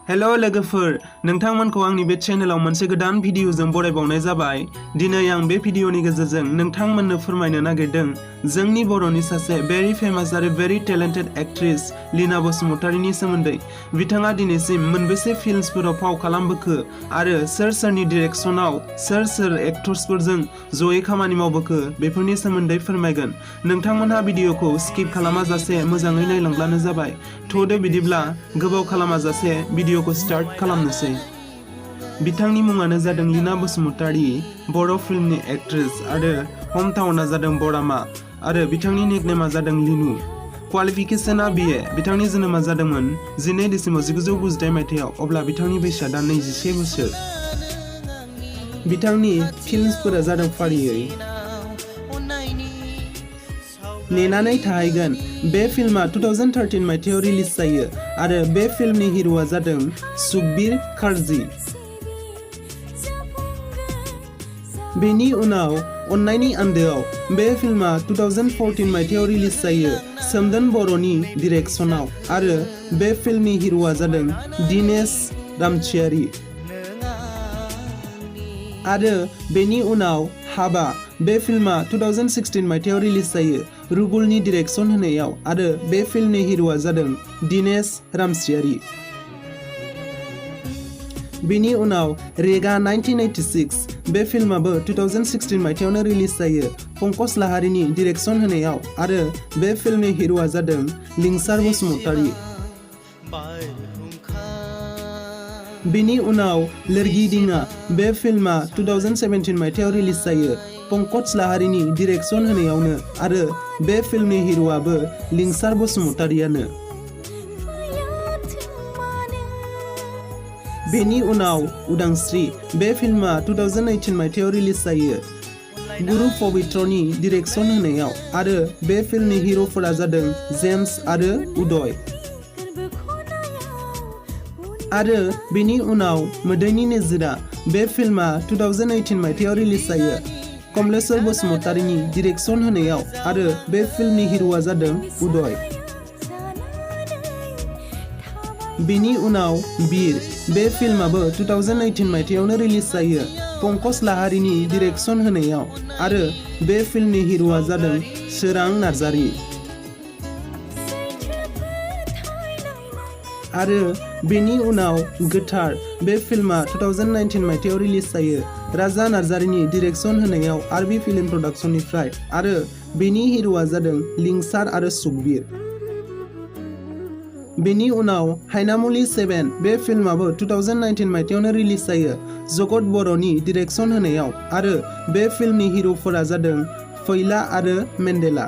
Hello लोगोफोर, नोंथांमोनखौ आंनि बे चेनेलाव मोनसे गोदान भिडिअजों बरायबावनाय जाबाय। दिनै आं बे भिडिअनि गेजेरजों नोंथांमोननो फोरमायनो नागिरदों जोंनि बर'नि सासे भेरि फेमास आरो भेरि टेलेन्टेड एक्ट्रेस लीना बसुमतारीनि सोमोन्दै। बिथाङा दिनैसिम मोनबेसे फिल्मसफोराव फाव खालामबोखो आरो सोर सोरनि डिरेक्शनाव सोर एक्टर्सफोरजों जयै खामानि मावबोखो बेफोरनि सोमोन्दै फोरमायगोन। नोंथांमोनहा भिडिअखौ स्किप खालामाजासे मोजाङै नायलांब्लानो जाबाय। थ'दो बिदिब्ला गोबाव खालामाजासे भिडिअखौ स्टार्ट खालामनोसै। बिथांनि मुङानो जादों लीना बसुमतारी, बर' फिल्मनि एक्ट्रेस आरो हम टाउना जादों बरामा आरो बिथांनि निकनेमा जादों लिनु। क्वालिफिकेशना बिए। बिथांनि जोनोमा जादोंमोन 12 डिसेम्बर 1992 मायथाइयाव, अब्ला बिथांनि बैसोआ दा 21 बोसोर। बिथांनि फिल्मसफोरा जादों फारियै नेनानै थाहैगोन। बे फिल्मा 2013 मायथाइयाव रिलिज जायो आरो बे फिल्मनि हिर'आ जादों सुखबीर खारजी। बेनि उनाव अन्नायनि आन्दोआव बे फिल्मा 2014 मायथाइयाव रिलिज जायो सोमदोन बर'नि डिरेक्शनाव आरो बे फिल्मनि हिर'आ जादों दिनेश रामसियारि। आरो बेनि उनाव हाबा। बे फिल्मा 2016 मायथाइयाव रिलिज जायो रुबुलनि डिरेक्शन होनायाव आरो बे फिल्मनि हिर'आ जादों दिनेश रामसियारि। बेनि उनाव रेगा 1986। बे फिल्माबो 2016 मायथाइयावनो रिलिज जायो पंकज लाहारीनि डिरेक्शन होनायाव आरो बे फिल्मनि हिर'आ जादों लिंसार बसुमतारी। बेनि उनाव लोरगिदिङा। बे फिल्मा 2017 मायथाइयाव रिलिज जायो पंकज लाहारीनि डिरेक्शन होनायावनो आरो बे फिल्मनि हिर'आबो लिंसार बसुमतारीयानो। बेनि उनाव उदांस्रि। बे फिल्मा 2018 मायथाइयाव रिलिज जायो गुरु पवित्रनि डिरेक्शन होनायाव आरो बे फिल्मनि हिर'फोरा जादों जेम्स आरो उदय। आरो बेनि उनाव मोदैनि नोजोरा। बे फिल्मा 2018 मायथाइयाव रिलिज जायो कमलेश्वर बसुमतारीनि डिरेक्शन होनायाव आरो बे फिल्मनि हिर'आ जादों उदय। बेनि उनाव बिर। बे फिल्माबो 2018 मायथाइयावनो रिलिज जायो पंकज लाहारीनि डिरेक्शन होनायाव आरो बे फिल्मनि हिर'आ जादों सोरां नार्जारी। आरो बेनि उनाव गोथार। बे फिल्मा 2019 मायथाइयाव रिलिज जायो राजा नार्जारीनि डिरेक्शन होनायाव आरबि फिल्म प्रडाक्शननिफ्राय आरो बेनि हिर'आ जादों लिंसार आरो सुखबीर। बेनि उनाव हायनामुलि 7। बे फिल्माबो 2019 मायथाइयावनो रिलिज जायो जगत बर'नि डिरेक्शन होनायाव आरो बे फिल्मनि हिर'फोरा जादों फैला आरो मेन्डेला।